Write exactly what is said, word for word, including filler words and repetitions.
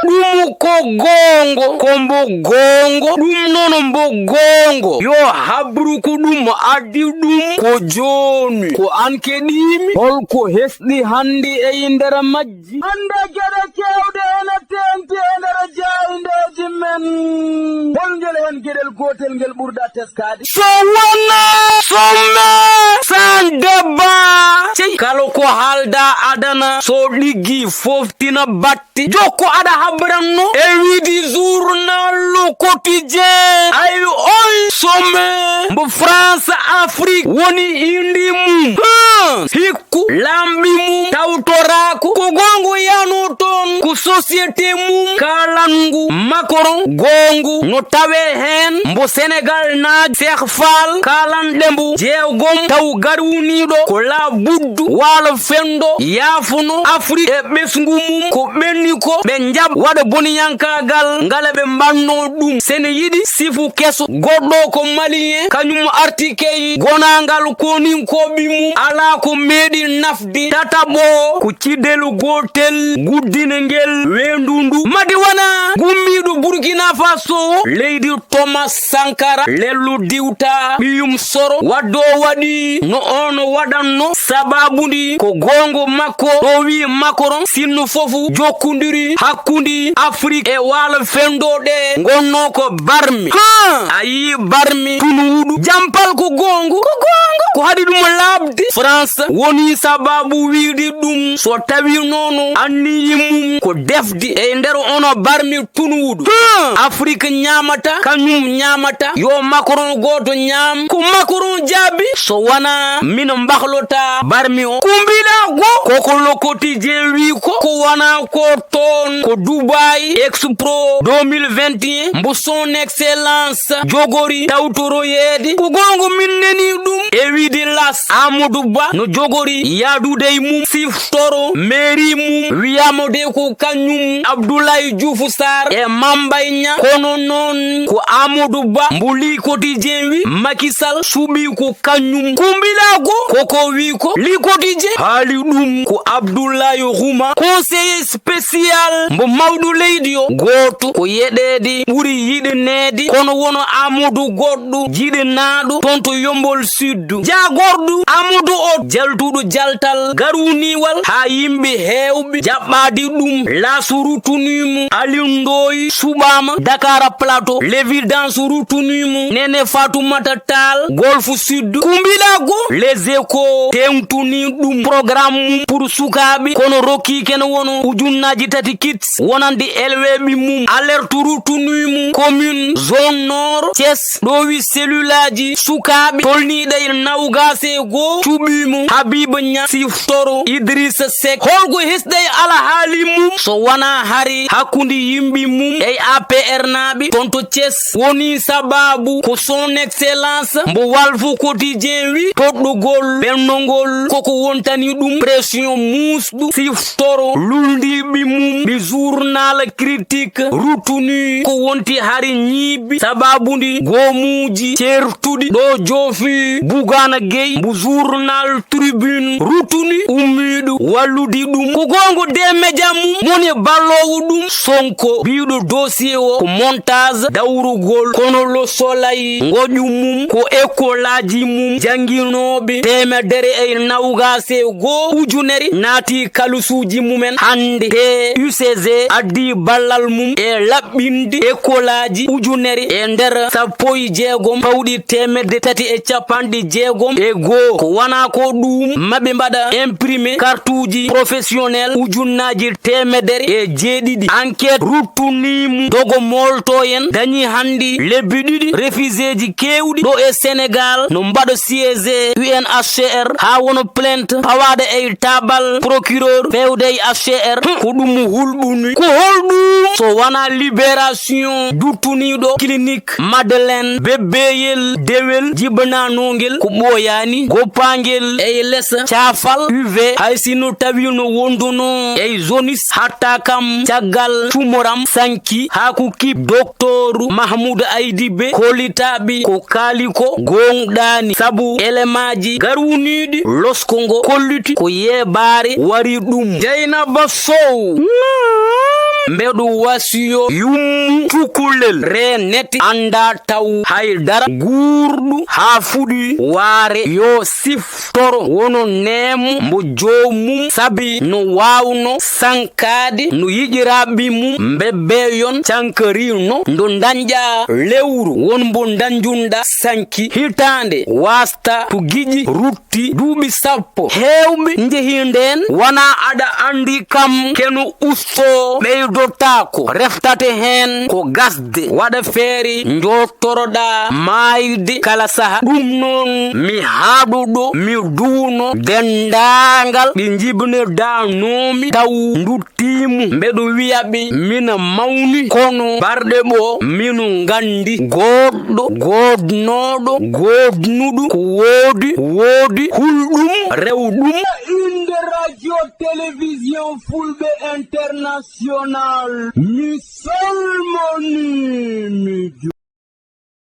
Ɗum ko goongo, ko mbo goongo, ɗum noon mbo goongo. Yo habru ko ɗum addi ɗum ko jooni. Ko aan keɗiimi. Holko hesɗi hannde e nder majji? Hannde geɗe keewɗe ene teeŋti e nder jaayndeeji men. Hol ngel heen geɗel gootel ngel ɓurɗa teskaade? So wonaa sommet sans débat. Cey, kala ko haalda adana, so ɗiggi foftina batte. Jokko aɗa habranno e wiide journal Le Quotidien. Ay oy sommet mbo France Afrique woni indi mum. Huh, hikku laamɓi mum tawtoraako. Ko goongo yano toon, ko société mum kaalanngu Macron goongu no tawe heen. Mbo Senegal naaj Cheikh Fall kaalanɗe mbo jeegom taw garwuniiɗo ko la buddu waalo fenndo yaafuno Afrique e ɓesngu mum ko ɓenni ko ɓe njaɓ waɗa boniyankaagal ngala ɓe mbanno ɗum. Sene yiɗi sifu keso goɗɗo ko malien kañum arti key gonaangal koninkooɓe mum alaa ko meeɗi nafde. Tataɓo ko cidel gootel guddine ngel weendu ndu. Madi wana gummiiɗo Burkina Faso leydi Thomas Sankara lello diwta ɓiyum soro waddo waɗi no ono waɗanno sababu ndi ko goongo makko ɗo wi Macron sinno fofu jokkundiri hakkundi Afrique e waalo fenndo ɗe ngonno ko barmi. Ha a yi barmi tunuwuɗu jampal ko goongo ko goongo ko haɗi ɗum laaɓde. France woni sababu wiide ɗum so tawi nono anniyi mum ko defde e nder ono barmi tunuwuɗu. Hmm, Afrique ñaamata kañum ñaamata yo Macron gooto ñaam ko Macron jaabi so wona min mbahlota barmi o kumbiɗa go koko Le Quotidien wi ko ko wona ko toon ko Dubai Expo deux mille vingt et un mbo son excellence jogori tawtoroyeede ko goongo min neni ɗum e wiide las Amadou Ba no jogori yaadude e mum siftoro mairie mum wiyamo de ko kañum Abdoulaye Diouf Sarr e Mambay Niang kono noon ko Amadou Ba mbo Le Quotidien wi Macky Sall suɓi ko kañum kumbiɗa go koko wi ko Le Quotidien haali ɗum ko Abdoulaye Houma conseiller spécial mbo mawɗo leydi o gooto ko yeɗeede ɓuri yiɗaneede kono wono Amadou goɗɗo jiɗanaaɗo toon to Yombol Sud jaagorɗo Amadou o jaltuɗo jaltal garwuniwal haa yimɓe heewɓe jaɓɓaade ɗum. Las ruttunii mo Aliou Ndoye suɓaama Dakar Plateau l'évidence ruttunii mo Nene Fatoumata Tall Golfe Sud kumbiɗa go Les Échos teeŋtunii ɗum programme mum pour sukaaɓe kono rokki kene wono ujunnaaji tati kits wonande elweeɓe mum alerte ruttunii mum commune zone nord Thiès ɗowi cellule aji sukaaɓe tolniiɗo e nawgaas e goo cuɓii mo Habiba Niang siftoro Idrissa Seck holko hesɗi e alhaali mum so wonaa hari hakkunde yimɓe mum e A P R naaɓe toon to Thiès woni sababu ko son excellence mbo Walf Quotidien wi toɗɗugol ɓenndongol koko wontani ɗum pression muusɗo siftoro luulndiiɓe mum ɓe journal critique ruttuni ko wonti hari ñiibi sababundi goomuuji ceertuɗi ɗo joofi Bugana Gueye mbo journal Tribune ruttuni ummiiɗo wallude ɗum ko goongo de media mum moni balloowo ɗum Sonko biiɗo dossier o ko montage dawrugol kono Le Soleil ngoƴu mum ko école aji mum jannginooɓe teemedere e nawgaas e goo ujunere naati kalusuuji mumen hannde te U C G addi ballal mum e laɓɓinde école aji ujunere e nder sappo e jeegom pawɗi teemedde tati e capanɗe jeegom e goo ko wona ko ɗum maɓe mbaɗa imprimé kartuuji professionnel ujunnaaji teemedere e jeeɗiɗi enquête ruttunii mo dogo moolto en dañi hannde lebbi ɗiɗi refuséeji keewɗi ɗo e Sénégal no mbaɗa siège U N H C R haa wona plainte pawaaɗo e taabal procureur feewde e H C R ko ɗum hulɓuni ko holɗum so wona libération duttuniiɗo clinique Madeleine bebbeyel dewel jibananongel ko ɓooyaani goppaangel e les caafal U V hay si no tawi no wonduno e zonis hatta kam caggal cumoram sanki haa ko kip docteur Mahmoud Aydibe kolitaaɓe ko kaali ko goongɗaani sabu elemaaji garwuniiɗi losko ngo kolliti ko yeebaare wari ɗum Jeynaba Sow. mbeɗo wasiyo yummu cukalel reenete annda taw haydara guurɗo haa fuɗi waare yo siftoro wano neemo mbo joomum sabi no waawno sankaade no yiɗiraaɓe mum mbebbeyon cankarino ndo dañƴa lewru won mbo dañjunɗa sanki hitaande wasta to giƴi rutti duuɓi sappo heewɓe njehi ndeen wona aɗa anndi kam keno usto ɓeydotaako reftate heen ko gasde waɗa feere njottoroɗa maayde kala saha ɗum noon mi haɗuɗo mi duuno denndaangal ɓe njibnedanoomi taw nduttiimo mbeɗo wiya ɓe mina mawni kono barɗe ɓo mino nganndi goɗɗo goodnooɗo goodnuɗo ko woodi woodi hulɗum rewɗum. Une radio télévision Fulbe International mi salmoni.